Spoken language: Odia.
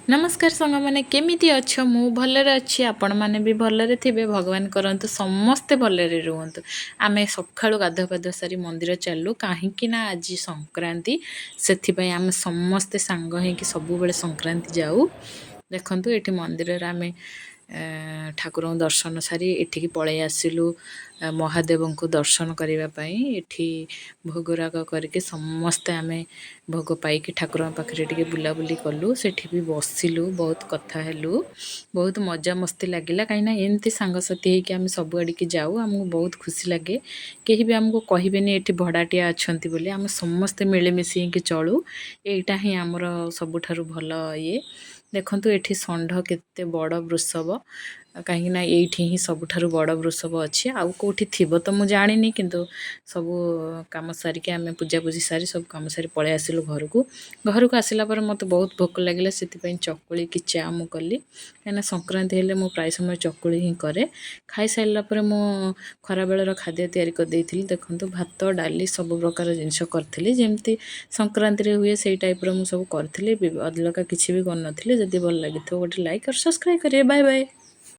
ନମସ୍କାର ସାଙ୍ଗମାନେ, କେମିତି ଅଛ? ମୁଁ ଭଲରେ ଅଛି, ଆପଣମାନେ ବି ଭଲରେ ଥିବେ। ଭଗବାନ କରନ୍ତୁ ସମସ୍ତେ ଭଲରେ ରୁହନ୍ତୁ। ଆମେ ସକାଳୁ ଗାଧୁଆ ପାଧୁଆ ସାରି ମନ୍ଦିର ଚାଲୁ, କାହିଁକି ନା ଆଜି ସଂକ୍ରାନ୍ତି। ସେଥିପାଇଁ ଆମେ ସମସ୍ତେ ସାଙ୍ଗ ହେଇକି ସବୁବେଳେ ସଂକ୍ରାନ୍ତି ଯାଉ। ଦେଖନ୍ତୁ, ଏଠି ମନ୍ଦିରରେ ଆମେ ଠାକୁରଙ୍କୁ ଦର୍ଶନ ସାରି ଏଠିକି ପଳେଇ ଆସିଲୁ ମହାଦେବଙ୍କୁ ଦର୍ଶନ କରିବା ପାଇଁ। ଏଠି ଭୋଗରାଗ କରିକି ସମସ୍ତେ ଆମେ ଭୋଗ ପାଇକି ଠାକୁରଙ୍କ ପାଖରେ ଟିକେ ବୁଲାବୁଲି କଲୁ। ସେଠି ବି ବସିଲୁ, ବହୁତ କଥା ହେଲୁ, ବହୁତ ମଜାମସ୍ତି ଲାଗିଲା। କାହିଁକିନା ଏମିତି ସାଙ୍ଗସାଥି ହେଇକି ଆମେ ସବୁଆଡ଼ିକି ଯାଉ, ଆମକୁ ବହୁତ ଖୁସି ଲାଗେ। କେହି ବି ଆମକୁ କହିବେନି ଏଠି ଭଡ଼ାଟିଆ ଅଛନ୍ତି ବୋଲି। ଆମେ ସମସ୍ତେ ମିଳିମିଶି ହେଇକି ଚଳୁ। ଏଇଟା ହିଁ ଆମର ସବୁଠାରୁ ଭଲ ଇଏ। ଦେଖନ୍ତୁ, ଏଠି ଷଣ୍ଢ କେତେ ବଡ଼ ବୃଷଭ, କାହିଁକିନା ଏଇଠି ହିଁ ସବୁଠାରୁ ବଡ଼ ବୃଷଭ ଅଛି। ଆଉ କେଉଁଠି ଥିବ ତ ମୁଁ ଜାଣିନି। କିନ୍ତୁ ସବୁ କାମ ସାରିକି, ଆମେ ପୂଜାପୂଜି ସାରି, ସବୁ କାମ ସାରି ପଳେଇ ଆସିଲୁ ଘରକୁ। ଘରକୁ ଆସିଲା ପରେ ମୋତେ ବହୁତ ଭୋକ ଲାଗିଲା, ସେଥିପାଇଁ ଚକୁଳି କି ଚା ମୁଁ କଲି, କାହିଁକିନା ସଂକ୍ରାନ୍ତି ହେଲେ ମୁଁ ପ୍ରାୟ ସମୟ ଚକୁଳି ହିଁ କରେ। ଖାଇସାରିଲା ପରେ ମୁଁ ଖରାବେଳର ଖାଦ୍ୟ ତିଆରି କରିଦେଇଥିଲି। ଦେଖନ୍ତୁ, ଭାତ, ଡାଲି, ସବୁ ପ୍ରକାର ଜିନିଷ କରିଥିଲି। ଯେମିତି ସଂକ୍ରାନ୍ତିରେ ହୁଏ, ସେଇ ଟାଇପ୍ର ମୁଁ ସବୁ କରିଥିଲି। ଅଲଗା କିଛି ବି କରିନଥିଲି। ଯଦି ଭଲ ଲାଗିଥିବ, ଗୋଟେ ଲାଇକ୍ ଆଉ ସବସ୍କ୍ରାଇବ୍ କରିବେ। Bye bye.